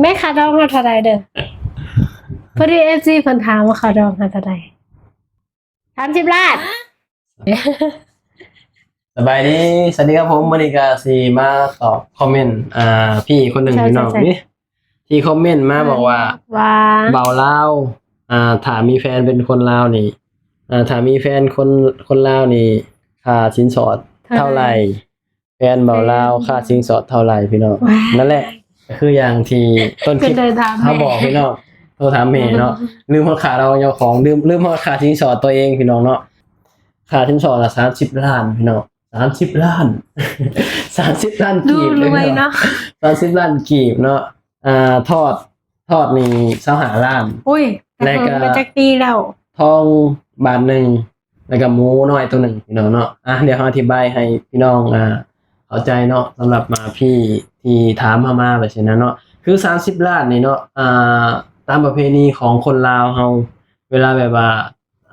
ແມ່ ຄ່າດອງເຮົາເທົ່າໃດເດີ? ພໍດີເອັຟຊີເພິ່ນຖາມວ່າຄ່າດອງເຮົາເທົ່າໃດ? ສາມສິບລ້ານ. ສະບາຍດີ ສະຫວັດດີຄັບຜົມ. ມື້ນີ້ກະຊິມາຕອບຄອມເມັນ ອ່າ ພີ່ຄົນໜຶ່ງ ໃຊ່ ພີ່ນ້ອງ ໃຊ່ ນີ້ ທີ່ຄອມເມັນມາ ເອີ ບອກວ່າ ວ່າ ບ່າວລາວ ອ່າ ຖ້າມີແຟນເປັນຄົນລາວນີ້ ອ່າ ຖ້າມີແຟນຄົນ ຄົນລາວນີ້ ຄ່າສິນສອດເທົ່າໃດ? ເທົ່າໃດ? ແຟນບ່າວລາວ ເອີ ຄ່າສິນສອດເທົ່າໃດ ພີ່ນ້ອງ? ວ້າຍ ນັ້ນແຫຼະ ຄືຢ່າງທີ່ຕົ້ນຄລິບ ຄືໄດ້ຖາມ ເຮົາບອກ ແມ່ ພີ່ນ້ອງ ໂທຖາມແມ່ເນາະ ເອີ ລືມຮອດຄ່າດອງເຈົ້າຂອງ ລືມ ລືມຮອດຄ່າສິນສອດຕົວເອງ ພີ່ນ້ອງເນາະ. ຄ່າສິນສອດນະ ສາມສິບລ້ານ ພີ່ນ້ອງ ສາມສິບລ້ານ ສາມສິບລ້ານກີບ ດູລວຍເນາະ ສາມສິບລ້ານກີບເນາະ. ອ່າ ທອດ ທອດນີ້ ຊາວຫ້າລ້ານ. ໂອ້ຍ ແລ້ວກະ ແຕ່ເພິ່ນມາຈັກປີແລ້ວ? ທອງບາດໜຶ່ງ ແລ້ວກະໝູນ້ອຍໂຕໜຶ່ງ ພີ່ນ້ອງເນາະ. ອ່ະ ດຽວເຮົາອະທິບາຍໃຫ້ພີ່ນ້ອງ ອ່າ ເຂົ້າໃຈເນາະ ສຳລັບ ອ່າ ພີ່ທີ່ຖາມເຮົາມາແບບຊີ້ນະເນາະ. ຄືສາມສິບລ້ານນີ້ເນາະ ອ່າ ຕາມປະເພນີຂອງຄົນລາວເຮົາ ເວລາແບບວ່າ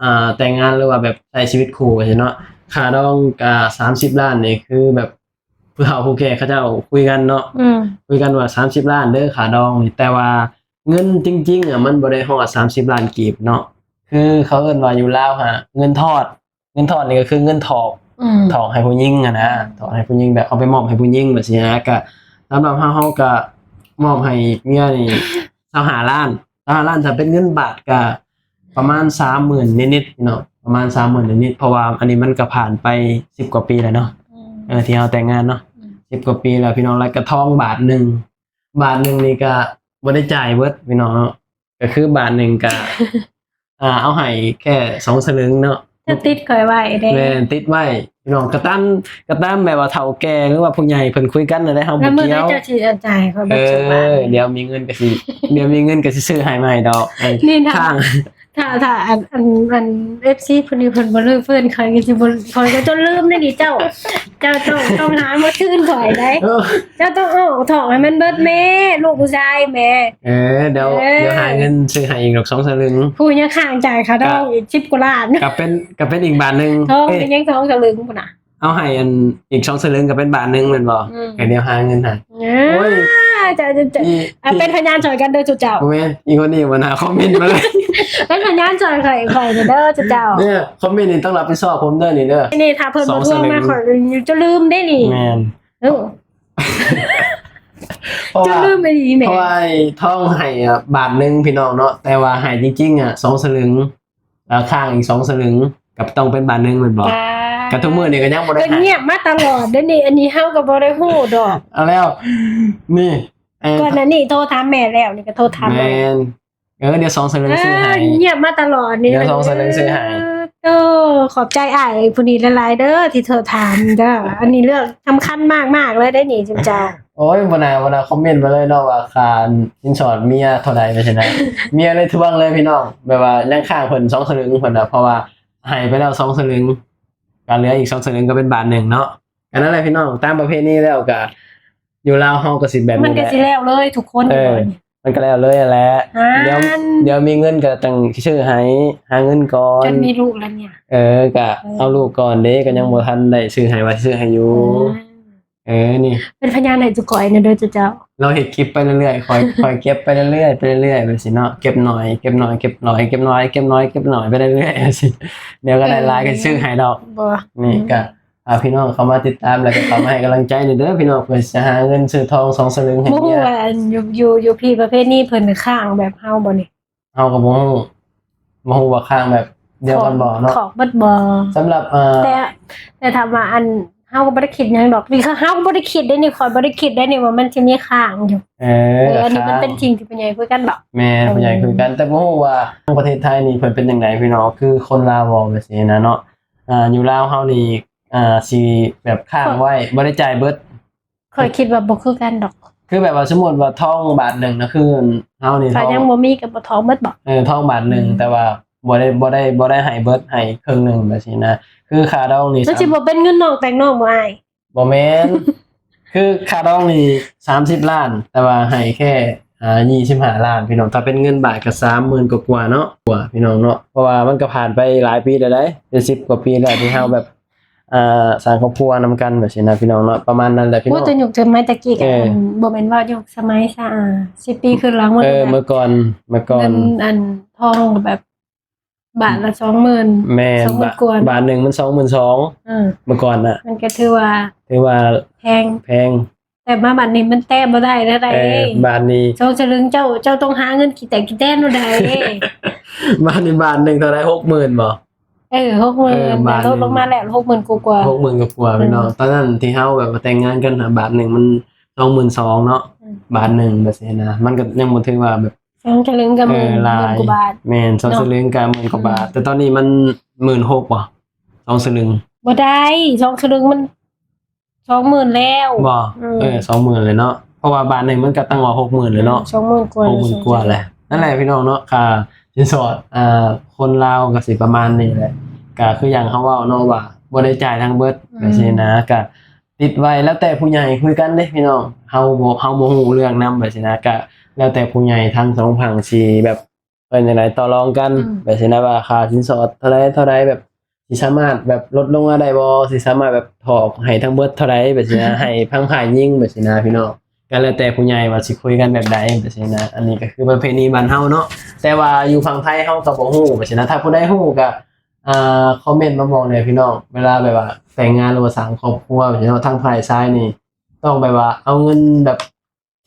ອ່າ ແຕ່ງງານ ຫຼືວ່າແບບໃຊ້ຊີວິດຄູ່ຈັ່ງຊີ້ເນາະ ຄ່າດອງກະສາມສິບລ້ານນີ້ ຄືແບບຜູ້ເຖົ້າຜູ້ແກ່ເຂົາເຈົ້າຄຸຍກັນເນາະ ອືມ ຄຸຍກັນວ່າສາມສິບລ້ານເດີຄ່າດອງນີ້ ແຕ່ວ່າເງິນຈິງໆ ອະ ມັນບໍ່ໄດ້ຮອດສາມສິບລ້ານກີບເນາະ. ຄືເຂົາເອີ້ນວ່າຢູ່ລາວຫາ ເງິນທອດ ເງິນທອດນີ້ກໍຄືເງິນຖອກ ອືມ ຖອກໃຫ້ຜູ້ຍິງຫັ້ນນະ ອືມ ຖອກໃຫ້ຜູ້ຍິງ ແບບເອົາໄປມອບໃຫ້ຜູ້ຍິງແບບຊີ້ນະ. ກະສຳລັບເຮົາ ເຮົາກະມອບໃຫ້ເມຍນີ້ຊາວຫ້າລ້ານ ຊາວຫ້າລ້ານ ຖ້າເປັນເງິນບາດກະປະມານສາມໝື່ນນິດໆ ເນາະ ປະມານສາມໝື່ນນິດໆ ເພາະວ່າອັນນີ້ມັນກະຜ່ານໄປສິບກວ່າປີແລ້ວເນາະ ອືມ ເອີ ທີ່ເຮົາແຕ່ງງານເນາະ ອືມ ສິບກວ່າປີແລ້ວ ພີ່ນ້ອງ. ແລ້ວກະທອງບາດໜຶ່ງ ບາດໜຶ່ງນີ້ກະບໍ່ໄດ້ຈ່າຍເບິດ ພີ່ນ້ອງເນາະ ກໍຄືບາດໜຶ່ງກະ ອ່າ ເອົາໃຫ້ແຄ່ສອງສະລຶງເນາະ ຈະຕິດຂ້ອຍໄວ້ເດ້ ແມ່ນ ຕິດໄວ້ ພີ່ນ້ອງ. ກະຕາມ ກະຕາມແບບວ່າເຖົ້າແກ່ ຫຼືວ່າຜູ້ໃຫຍ່ເພິ່ນຄຸຍກັນນັ້ນແຫຼະ ເຮົາບໍ່ກ່ຽວ ແລ້ວມື້ໃດເຈົ້າຊິຈ່າຍຂ້ອຍເບິດ ເອີ ດຽວມີເງິນກະຊິ ດຽວມີເງິນກະຊິຊື້ໃຫ້ໃໝ່ດອກ ນີ້ນະ ຂ້າງ ຖ້າ ຖ້າ ອັນ ອັນ ອັນ ເອັຟຊີ ຜູ້ນີ້ເພິ່ນບໍ່ເລີກເພິ່ນ ຂ້ອຍກໍຊິບໍ່ ຂ້ອຍກໍຈົນລືມເດ້ນີ້ເຈົ້າ ເຈົ້າຕ້ອງ ຕ້ອງຫາມາຄືນຂ້ອຍໄດ໋ ເອີ ເຈົ້າຕ້ອງອອກຖອກໃຫ້ມັນເບິດແມ້ ລູກຜູ້ຊາຍແມ້ ເອີ ດຽວ ເອີ ດຽວຫາເງິນຊື້ໃຫ້ອີກດອກສອງສະລຶງ ຜູ້ຍັງຄ້າງຈ່າຍຄ່າດອງອີກສິບກວ່າລ້ານ ກໍເປັນ ກໍເປັນອີກບາດໜຶ່ງ ທອງ ເອີ ກໍຍັງສອງສະລຶງພຸ້ນນະ. ເອົາໃຫ້ອັນອີກສອງສະລຶງກໍເປັນບາດໜຶ່ງແມ່ນບໍ່? ອືມ ກໍດຽວຫາເງິນໃຫ້ ເອີ ໂອ້ຍ ເຈົ້າ ເຈົ້າ ເຈົ້າ ອ່າ ເປັນພະຍານຊ່ອຍກັນເດີເຈົ້າ. ບໍ່ແມ່ນ ອີກຄົນນີ້ບັນຫາຄອມເມັນມາເລີຍ ເປັນພະຍານຊ່ອຍຂ້ອຍ ຂ້ອຍເດີເຈົ້າ. ນີ້ຄອມເມັນນີ້ຕ້ອງຮັບຜິດຊອບຜົມເດີນີ້ເດີ. ນີ້ຖ້າເພິ່ນບໍ່ທວງມາ ຂ້ອຍຈະລືມເດ້ນີ້. ແມ່ນ ເອີ ເພາະວ່າ ຈະລືມອີ່ຫຼີແມ່ ເພາະວ່າໄອ້ທອງໃຫ້ອະບາດໜຶ່ງພີ່ນ້ອງເນາະ ແຕ່ວ່າໃຫ້ຈິງໆ ອະ ສອງສະລຶງ ແລ້ວຄ້າງອີກສອງສະລຶງ ກໍຕ້ອງເປັນບາດໜຶ່ງແມ່ນບໍ່? ກໍທຸກມື້ນີ້ກໍຍັງບໍ່ໄດ້ໃຫ້ ກໍງຽບມາຕະຫຼອດເດ້ນີ້. ອັນນີ້ເຮົາກໍບໍ່ໄດ້ຮູ້ດອກ. ເອົາແລ້ວ ນີ້ ເອີ ກ່ອນໜ້ານີ້ໂທຖາມແມ່ແລ້ວ ນີ້ກໍໂທຖາມ ແມ່ນ ເອີ ດຽວສອງສະລຶງຊື້ໃຫ້. ງຽບມາຕະຫຼອດນີ້ ດຽວສອງສະລຶງຊື້ໃຫ້. ໂອ້ ຂອບໃຈອ້າຍຜູ້ນີ້ຫຼາຍໆເດີ ທີ່ໂທຖາມເດີ. ອັນນີ້ເລື່ອງສຳຄັນມາກໆເລີຍເດ້ນີ້ ເຈົ້າ. ໂອ້ຍ ບໍ່ໜ້າ ບໍ່ໜ້າຄອມເມັນມາເລີຍເນາະ ວ່າຄ່າສິນສອດເມຍເທົ່າໃດ ວ່າຊັ້ນນະ. ເມຍເລີຍທວງເລີຍພີ່ນ້ອງ ແບບວ່າຍັງຄ້າງເພິ່ນສອງສະລຶງເພິ່ນນະ ເພາະວ່າໃຫ້ໄປແລ້ວສອງສະລຶງ ກໍເຫຼືອອີກສອງສະລຶງ ກໍເປັນບາດໜຶ່ງເນາະ. ອັນນັ້ນແຫຼະພີ່ນ້ອງ ຕາມປະເພນີແລ້ວກໍຢູ່ລາວເຮົາກໍຊິແບບນີ້ແຫຼະ ມັນກໍຊິແລ້ວເລີຍທຸກຄົນ. ເອີ ມັນກໍແລ້ວເລີຍຫັ້ນແຫຼະ. ດຽວ ດຽວມີເງິນກໍຈັ່ງຊິຊື້ໃຫ້ ຫາເງິນກ່ອນ ຈົນມີລູກແລ້ວເນຍ. ເອີ ກໍເອົາລູກກ່ອນເດ້ ກໍຍັງບໍ່ທັນໄດ້ຊື້ໃຫ້ ວ່າຊິຊື້ໃຫ້ຢູ່. ເອີ ນີ້ເປັນພະຍານໃຫ້ຈຸກອຍແດ່ເດີເຈົ້າ. ລາວເຮັດຄລິບໄປເລື້ອຍໆ ຄອຍ ຄອຍເກັບໄປເລື້ອຍໆ ໄປເລື້ອຍໆ ແບບຊີ້ເນາະ. ເກັບໜ້ອຍ ເກັບໜ້ອຍ ເກັບໜ້ອຍ ເກັບໜ້ອຍ ເກັບໜ້ອຍ ເກັບໜ້ອຍໄປເລື້ອຍໆ ຈັ່ງຊີ້ ດຽວກໍໄດ້ຫຼາຍກໍຊື້ໃຫ້ດອກ. ນີ້ກໍ ອ່າ ພີ່ນ້ອງເຂົ້າມາຕິດຕາມ ແລ້ວກໍເຂົ້າມາໃຫ້ກຳລັງໃຈແດ່ເດີພີ່ນ້ອງ ເພື່ອຊິຫາເງິນຊື້ທອງສອງສະລຶງໃຫ້ເມຍ. ບໍ່ຮູ້ວ່າຢູ່ ຢູ່ ຢູ່ພີ້ປະເພນີເພິ່ນຄ້າງແບບເຮົາບໍ່ນີ້? ເຮົາກໍບໍ່ຮູ້ ບໍ່ຮູ້ວ່າຄ້າງແບບດຽວກັນບໍ່ເນາະ ຂອງເບິດບໍ່. ສຳລັບ ເອີ ແຕ່ ແຕ່ຖາມວ່າ ອັນ ເຮົາກໍບໍ່ໄດ້ຄິດຫຍັງດອກ. ນີ້ເຮົາກໍບໍ່ໄດ້ຄິດເດ້ນີ້ ຂ້ອຍບໍ່ໄດ້ຄິດເດ້ນີ້ວ່າມັນຊິມີຄ້າງຢູ່. ເອີ ອັນນີ້ມັນເປັນສິ່ງທີ່ຜູ້ໃຫຍ່ຄຸຍກັນເບາະ. ແມ່ນ ຜູ້ໃຫຍ່ຄຸຍກັນ ແຕ່ບໍ່ຮູ້ວ່າທາງປະເທດໄທນີ້ເພິ່ນເປັນຈັ່ງໃດພີ່ນ້ອງ ຄືຄົນລາວບໍ່ ແບບຊີ້ນະເນາະ. ອ່າ ຢູ່ລາວເຮົານີ້ ອ່າ ຊິແບບຄ້າງໄວ້ ບໍ່ໄດ້ຈ່າຍເບິດ. ຂ້ອຍຄິດວ່າບໍ່ຄືກັນດອກ ຄືແບບວ່າສົມມຸດວ່າທອງບາດໜຶ່ງນະ ຄືເຮົານີ້ ຖ້າຍັງບໍ່ມີກໍບໍ່ທອງເບິດບໍ? ເອີ ທອງບາດໜຶ່ງ ອືມ ແຕ່ວ່າບໍ່ໄດ້ ບໍ່ໄດ້ ບໍ່ໄດ້ໃຫ້ເບິດ ໃຫ້ເຄິ່ງໜຶ່ງແບບຊີ້ນະ. ຄືຄ່າດອງນີ້ ມັນຊິບໍ່ເປັນເງິນນ້ອງແຕ່ງນ້ອງບໍ່ອ້າຍ? ບໍ່ແມ່ນ ຄືຄ່າດອງນີ້ສາມສິບລ້ານ ແຕ່ວ່າໃຫ້ແຄ່ ອ່າ ຊາວຫ້າລ້ານພີ່ນ້ອງ. ຖ້າເປັນເງິນບາດກໍສາມໝື່ນກວ່າໆເນາະ ກວ່າພີ່ນ້ອງເນາະ ເພາະວ່າມັນກໍຜ່ານໄປຫຼາຍປີແລ້ວໃດ໋ ເປັນສິບກວ່າປີແລ້ວທີ່ເຮົາແບບ ອ່າ ສ້າງຄອບຄົວນຳກັນແບບຊີ້ນະພີ່ນ້ອງເນາະ ປະມານນັ້ນແຫຼະພີ່ນ້ອງ. ໂອ້ ແຕ່ຍຸກສະໄໝແຕ່ກີ້ກະ ເອີ ອັນ ບໍ່ແມ່ນວ່າຍຸກສະໄໝຊະ ອ່າ ສິບປີຄືນຫຼັງ ເອີ ເມື່ອກ່ອນ ເມື່ອກ່ອນ ເງິນອັນທອງກະແບບ ບາດລະສອງໝື່ນ ແມ່ນ ສອງໝື່ນກວ່າ ບາດໜຶ່ງມັນສອງໝື່ນສອງ ເອີ ເມື່ອກ່ອນນະ ມັນກະຖືວ່າ ຖືວ່າແພງ ແພງ ແຕ່ມາບາດນີ້ມັນແຕະບໍ່ໄດ້ແລ້ວໃດ໋ ເອີ ບາດນີ້ສອງສະລຶງ ເຈົ້າ ເຈົ້າຕ້ອງຫາເງິນຂີ້ແຕກຂີ້ແຕນແລ້ວໃດ໋ ບາດນີ້ບາດໜຶ່ງເທົ່າໃດ ຫົກໝື່ນບໍ່? ເອີ ຫົກໝື່ນ ເອີ ບາດ ລົດລົງມາແລ້ວ ຫົກໝື່ນກວ່າໆ ຫົກໝື່ນກວ່າໆ ເອີ ພີ່ນ້ອງ. ຕອນນັ້ນທີ່ເຮົາແບບວ່າແຕ່ງງານກັນນະ ບາດໜຶ່ງມັນສອງໝື່ນສອງເນາະ ອືມ ບາດໜຶ່ງແບບຊີ້ນະ ມັນກະຍັງບໍ່ຖືວ່າແບບ ສອງສະລຶງກະ ເອີ ໝື່ນ ຫຼາຍ ໝື່ນກວ່າບາດ ແມ່ນ ສອງສະລຶງກະໝື່ນກວ່າບາດ ອືມ ແຕ່ຕອນນີ້ມັນໝື່ນຫົກບໍ່ ສອງສະລຶງ? ບໍ່ໄດ້ ສອງສະລຶງມັນສອງໝື່ນແລ້ວ ບໍ່? ອືມ ເອີ ສອງໝື່ນເລີຍເນາະ ເພາະວ່າບາດໜຶ່ງມັນກະຕັ້ງວ່າຫົກໝື່ນແລ້ວເນາະ ອືມ ສອງໝື່ນກວ່າ ຫົກໝື່ນກວ່າແຫຼະ. ນັ້ນແຫຼະພີ່ນ້ອງເນາະ ຄ່າສິນສອດ ອ່າ ຄົນລາວກະຊິປະມານນີ້ແຫຼະ ກະຄືຢ່າງເຮົາເວົ້າເນາະວ່າ ບໍ່ໄດ້ຈ່າຍທັງເບິດ ອືມ ແບບຊີ້ນະ ກະ ຕິດໄວ້ ແລ້ວແຕ່ຜູ້ໃຫຍ່ຄຸຍກັນເດ້ພີ່ນ້ອງ ເຮົາບໍ່ ເຮົາບໍ່ຮູ້ເລື່ອງນຳແບບຊີ້ນະ ກະແລ້ວແຕ່ຜູ້ໃຫຍ່ທັງສອງຝັ່ງຊິແບບ ເອີ້ນຈັ່ງໃດ ຕໍ່ລອງກັນ ອືມ ແບບຊີ້ນະ ວ່າຄ່າສິນສອດເທົ່າໃດ ເທົ່າໃດ ແບບຊິສາມາດແບບລົດລົງມາໄດ້ບໍ່ ຊິສາມາດແບບຖອກໃຫ້ທັງເບິດເທົ່າໃດ ແບບຊີ້ນະ ໃຫ້ທາງຝ່າຍຍິງແບບຊີ້ນະພີ່ນ້ອງ ກະແລ້ວແຕ່ຜູ້ໃຫຍ່ວ່າຊິຄຸຍກັນແບບໃດແບບຊີ້ນະ. ອັນນີ້ກະຄືປະເພນີບ້ານເຮົາເນາະ ແຕ່ວ່າຢູ່ຝັ່ງໄທເຮົາກະບໍ່ຮູ້ແບບຊີ້ນະ ຖ້າຜູ້ໃດຮູ້ກະ ອ່າ ຄອມເມັນມາບອກແດ່ພີ່ນ້ອງ ເວລາແບບວ່າແຕ່ງງານ ຫຼືວ່າສ້າງຄອບຄົວເນາະ ທາງຝ່າຍຊາຍນີ້ຕ້ອງແບບວ່າເອົາເງິນແບບ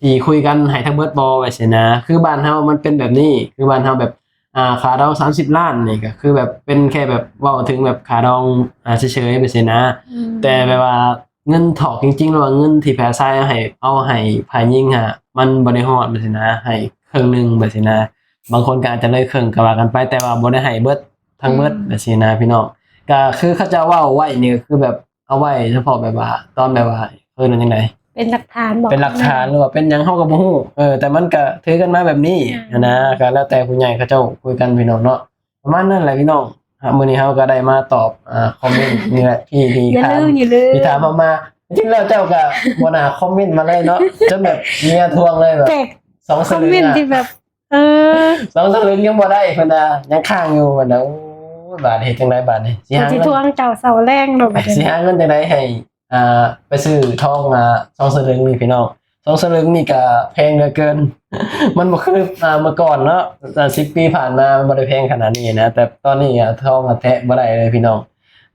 ທີ່ຄຸຍກັນໃຫ້ທັງເບິດບໍ່ ແບບຊີ້ນະ. ຄືບ້ານເຮົາມັນເປັນແບບນີ້ ຄືບ້ານເຮົາແບບ ອ່າ ຄ່າດອງສາມສິບລ້ານນີ້ກະຄືແບບເປັນແຄ່ແບບເວົ້າເຖິງແບບຄ່າດອງ ອ່າ ເສີຍໆ ແບບຊີ້ນະ ອືມ ແຕ່ແບບວ່າເງິນຖອກຈິງໆ ຫຼືວ່າເງິນທີ່ຝ່າຍຊາຍເອົາໃຫ້ ເອົາໃຫ້ຝ່າຍຍິງຫັ້ນ ມັນບໍ່ໄດ້ຮອດ ແບບຊີ້ນະ ໃຫ້ເຄິ່ງໜຶ່ງ ແບບຊີ້ນະ. ບາງຄົນກະອາດຈະເລີຍເຄິ່ງກະວ່າກັນໄປ ແຕ່ວ່າບໍ່ໄດ້ໃຫ້ເບິດ ທັງເບິດ ອືມ ແບບຊີ້ນະພີ່ນ້ອງ. ກະຄືເຂົາເຈົ້າເວົ້າໄວ້ນີ້ ກະຄືແບບເອົາໄວ້ສະເພາະແບບວ່າ ຕອນແບບວ່າ ເອີ້ນວ່າຈັ່ງໃດ ເປັນຫຼັກຖານບໍ ເປັນຫຼັກຖານ ຫຼືວ່າເປັນຫຍັງເຮົາກະບໍ່ຮູ້ ເອີ ແຕ່ມັນກະຖືກັນມາແບບນີ້ຫັ້ນນະ ກະແລ້ວແຕ່ຜູ້ໃຫຍ່ເຂົາເຈົ້າຄຸຍກັນພີ່ນ້ອງເນາະ ປະມານນັ້ນແຫຼະພີ່ນ້ອງ. ມື້ນີ້ເຮົາກະໄດ້ມາຕອບ ອ່າ ຄອມເມັນນີ້ແຫຼະ ທີ່ ທີ່ ທີ່ຖາມ ທີ່ຖາມເຮົາມາ. ຈິງແລ້ວເຈົ້າກະບໍ່ໜ້າຄອມເມັນມາເລີຍເນາະ ຈົນແບບເມຍທວງເລີຍ ແບບສອງສະລຶງ ຄອມເມັນທີ່ແບບ ເອີ ສອງສະລຶງຍັງບໍ່ໄດ້ ເພິ່ນວ່າຍັງຄ້າງຢູ່ ເພິ່ນວ່າ. ໂອ້ຍ ບາດເຮັດຈັ່ງໃດບາດນີ້ ຊິຫາເງິນ ຊິທວງເຈົ້າເຊົ້າແລງໂລດ ຊິຫາເງິນຈັ່ງໃດໃຫ້ ອ່າ ໄປຊື້ທອງ ອ່າ ສອງສະລຶງນີ້ພີ່ນ້ອງ. ສອງສະລຶງນີ້ກະແພງເຫຼືອເກີນ ມັນບໍ່ຄື ອ່າ ເມື່ອກ່ອນເນາະ ສິບປີຜ່ານມາມັນບໍ່ໄດ້ແພງຂະໜາດນີ້ນະ ແຕ່ຕອນນີ້ ອ່າ ທອງ ອ່າ ແຕະບໍ່ໄດ້ເລີຍພີ່ນ້ອງ.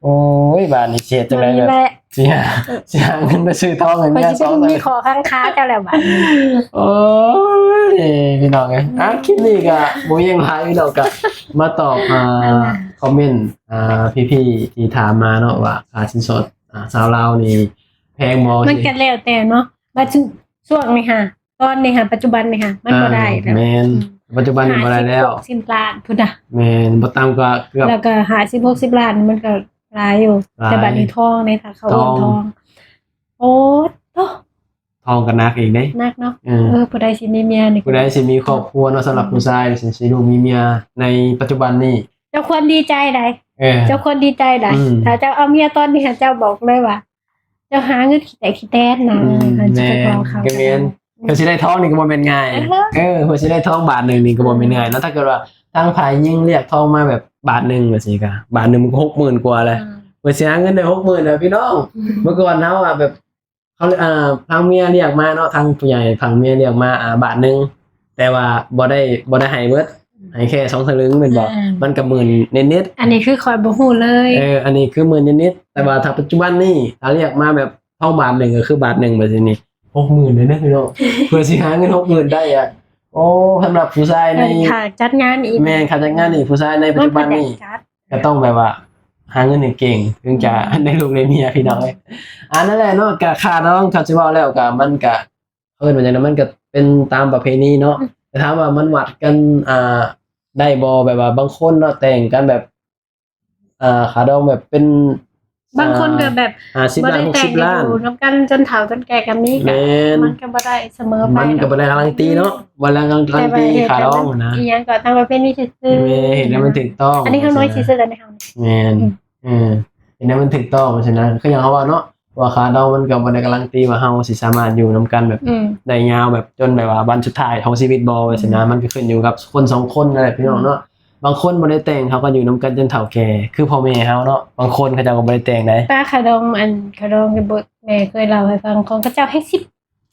ໂອ້ຍ ບາດນີ້ຊິເຮັດຈັ່ງໃດ ແບບ ຊິຫາ ຊິຫາເງິນໄປຊື້ທອງໃຫ້ເມຍ ສອງ ມີຂໍ້ຄ້າງຄາເຈົ້າແລ້ວບາດນີ້. ໂອ້ຍ ພີ່ນ້ອງເອີຍ ອ່າ ຄລິບນີ້ກະບໍ່ມີຫຍັງຫຼາຍ ພີ່ນ້ອງກະມາຕອບ ອ່າ ຄອມເມັນ ອ່າ ພີ່ໆ ທີ່ຖາມມາເນາະ ວ່າຄ່າສິນສອດ ອ່າ ຊາວລາວນີ້ແພງບໍ່? ມັນກະແລ້ວແຕ່ເນາະ ບາດຊ່ວງນີ້ຫາ ຕອນນີ້ຫາ ປັດຈຸບັນນີ້ຫາ ມັນບໍ່ໄດ້ແລ້ວ ແມ່ນ ອືມ ປັດຈຸບັນນີ້ບໍ່ໄດ້ແລ້ວ ຫ້າສິບ ຫົກສິບລ້ານພຸ້ນນະ ແມ່ນ ບໍ່ຕ່ຳກວ່າເກືອບ ແລ້ວກະຫ້າສິບ ຫົກສິບລ້ານມັນກະຫຼາຍຢູ່ ຫຼາຍ ແຕ່ບາດນີ້ທອງເດ້ ຖ້າເຂົາເອີ້ນທອງ ທອງ ໂອ້ໂຕ ທອງກະໜັກອີກເດ້ ໜັກເນາະ ເອີ ເອີ ຜູ້ໃດຊິມີເມຍນີ້ ຜູ້ໃດຊິມີຄອບຄົວເນາະ ສຳລັບຜູ້ຊາຍຊິ ຊິລູກມີເມຍໃນປັດຈຸບັນນີ້ ເຈົ້າຄວນດີໃຈໃດ໋ ເອີ ເຈົ້າຄວນດີໃຈໃດ໋ ອືມ ຖ້າເຈົ້າເອົາເມຍຕອນນີ້ ເຈົ້າບອກເລີຍວ່າ ເຈົ້າຫາເງິນຂີ້ແຕກຂີ້ແຕນນະ ອືມ ເອີ ແມ່ນ ເຈົ້າຂອງເຂົາ ກະແມ່ນ ເພື່ອຊິໄດ້ທອງນີ້ກະບໍ່ແມ່ນງ່າຍ ເອີ ເອີ ເພື່ອຊິໄດ້ທອງບາດໜຶ່ງນີ້ກະບໍ່ແມ່ນງ່າຍເນາະ ຖ້າເກີດວ່າທາງຝ່າຍຍິງລຽກທອງມາແບບບາດໜຶ່ງຈັ່ງຊີ້ກະ ບາດໜຶ່ງມັນກະຫົກໝື່ນກວ່າແລ້ວ ອືມ ເພື່ອຊິຫາເງິນໄດ້ຫົກໝື່ນນະພີ່ນ້ອງ ອືມ ເມື່ອກ່ອນເຮົາອະແບບ ເຂົາ ອ່າ ທາງເມຍລຽກມາເນາະ ທາງຜູ້ໃຫຍ່ຝັ່ງເມຍລຽກມາ ອ່າ ບາດໜຶ່ງ ແຕ່ວ່າບໍ່ໄດ້ ບໍ່ໄດ້ໃຫ້ເບິດ ໃຫ້ແຄ່ສອງສະລຶງແມ່ນບໍ່? ອືມ ມັນກະໝື່ນນິດໆ ອັນນີ້ຄືຂ້ອຍບໍ່ຮູ້ເລີຍ ເອີ ອັນນີ້ຄືໝື່ນນິດໆ ແຕ່ວ່າຖ້າປັດຈຸບັນນີ້ ຖ້າລຽກມາແບບທອງບາດໜຶ່ງ ກະຄືບາດໜຶ່ງແບບຊີ້ນີ້ ຫົກໝື່ນເລີຍເນາະພີ່ນ້ອງ ເພື່ອຊິຫາເງິນຫົກໝື່ນໄດ້ອະ ໂອ້ ສຳລັບຜູ້ຊາຍນີ້ ເອີ ຄ່າຈັດງານອີກ ແມ່ນ ຄ່າຈັດງານອີກ ຜູ້ຊາຍໃນປັດຈຸບັນນີ້ ກະຕ້ອງແບບວ່າຫາເງິນເກັ່ງໆ ເຖິງຈະ ອືມ ໄດ້ລູກໄດ້ເມຍພີ່ນ້ອງເອີຍ ອັນນັ້ນແຫຼະເນາະ ກະຄ່າດອງ ຄັນຊິເວົ້າແລ້ວກະມັນກະ ເອີ້ນວ່າຈັ່ງໃດ ມັນກະເປັນຕາມປະເພນີເນາະ ອືມ ແຕ່ຖາມວ່າມັນວັດກັນ ອ່າ ໄດ້ບໍ່ ແບບວ່າບາງຄົນເນາະ ແຕ່ງກັນແບບ ອ່າ ຄ່າດອງແບບເປັນ ບາງຄົນກະແບບ ອ່າ ຫ້າສິບລ້ານ ຫົກສິບລ້ານ ຢູ່ນຳກັນຈົນເຖົ້າຈົນແກ່ກະມີ ກະ ແມ່ນ ມັນກະບໍ່ໄດ້ສະເໝີໄປ ມັນກະບໍ່ໄດ້ກາຣັນຕີເນາະ ອືມ ບໍ່ໄດ້ກາຣັນຕີຄ່າດອງນະ ອີ່ຫຍັງກະຕາມປະເພນີຊື່ໆ ແມ່ນ ເຮັດໃຫ້ມັນຖືກຕ້ອງ ອັນນີ້ເຮົານ້ອຍຊິເຊື່ອໃນເຮົາ ແມ່ນ ອືມ ເອີ ເຮັດໃຫ້ມັນຖືກຕ້ອງຊັ້ນນະ ຄືຢ່າງເຮົາເວົ້າເນາະ ວ່າຄ່າດອງມັນກະບໍ່ໄດ້ກາຣັນຕີວ່າເຮົາຊິສາມາດຢູ່ນຳກັນແບບ ອືມ ໄດ້ຍາວແບບຈົນແບບວ່າວັນສຸດທ້າຍຂອງຊີວິດບໍ່ ຈັ່ງຊີ້ນະ ອືມ ມັນກະຂຶ້ນຢູ່ກັບຄົນສອງຄົນນັ້ນແຫຼະພີ່ນ້ອງເນາະ ອືມ ບາງຄົນບໍ່ໄດ້ແຕ່ງ ເຂົາກໍຢູ່ນຳກັນຈົນເຖົ້າແກ່ ຄືພໍ່ແມ່ເຮົາເນາະ. ບາງຄົນເຂົາເຈົ້າກໍບໍ່ໄດ້ແຕ່ງໃດ. ປ້າຂະດອງ ອັນຂະດອງທີ່ເບິດ ແມ່ເຄີຍເລົ່າໃຫ້ຟັງ ຂອງເຂົາເຈົ້າແຮງສິບ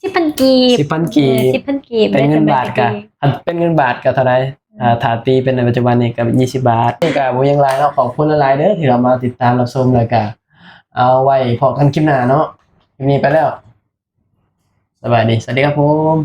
ສິບພັນກີບ ສິບພັນກີບ ເອີ ສິບພັນກີບ ເປັນເງິນບາດກະ ແມ່ນແຕ່ກີ້ ຄັນເປັນເງິນບາດກະເທົ່າໃດ? ອືມ ອ່າ ຖ້າຕີເປັນໃນປັດຈຸບັນນີ້ກະແປດສິບບາດ. ນີ້ກະບໍ່ມີຫຍັງຫຼາຍເນາະ ຂອບຄຸນຫຼາຍໆເດີ ທີ່ເຂົ້າມາຕິດຕາມຮັບຊົມ ແລ້ວກະເອົາໄວ້ພໍ້ກັນຄລິບໜ້າເນາະ. ຄລິບນີ້ໄປແລ້ວ ສະບາຍດີ ສະຫວັດດີຄັບຜົມ.